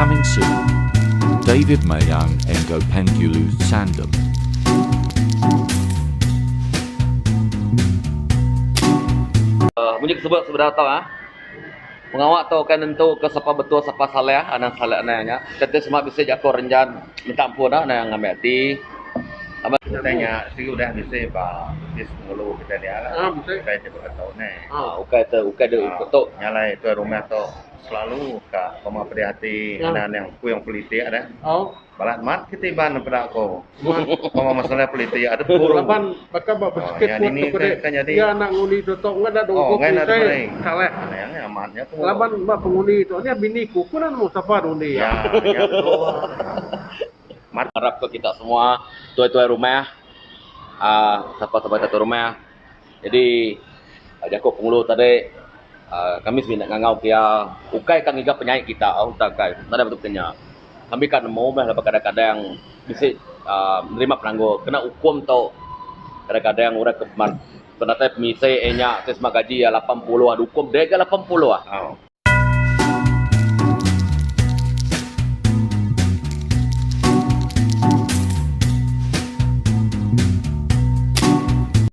Coming soon, David Mayang enggau Penghulu Sandum. Munyi ke sebut sebedau tu ah. Pengawa tu ukai nentu ke sapa betul sapa salah anang salah anang nya. Kati sema bisi jaku renjan minta ampun ah anang ngambi ati. Utai nya sigi udah bisi ba opis pengulu kitai dia lah. Utai ti baka tu neh. Ukai te ukai de tu. Nya alai tuai rumah tu selalu ka pema pedih ati anang anang kuing politik deh. Balat mat ke ti iban peda ko. Pama masalah politik ada buru. Laban baka ba besikit Ya pun dini tu ke kede ke nyadi. iya anak ngundi tu tok ngan da Oh ungkup ngai enda utai diberi. salah. Anang nya amat nya tu. Laban ba pengundi tu nya bini ku ku enda nemu sapa diundi Ya iya. nya betul. Mat. Arap ke kita semua tuai-tuai rumah aaa sapa-sapa kita tuai rumah jadi jaku pengulu tadi aaa kami semina ngangau ke iya ukai ka ngiga penyai kita utai kai nadai betul nya. Kami ka nemu meh laban kadang-kadang bisi aaa nerima penanggul kena ukum tu kadang-kadang orang ke penatai pemisi iya nya ti sema gaji iya 80 diukum deh ga 80.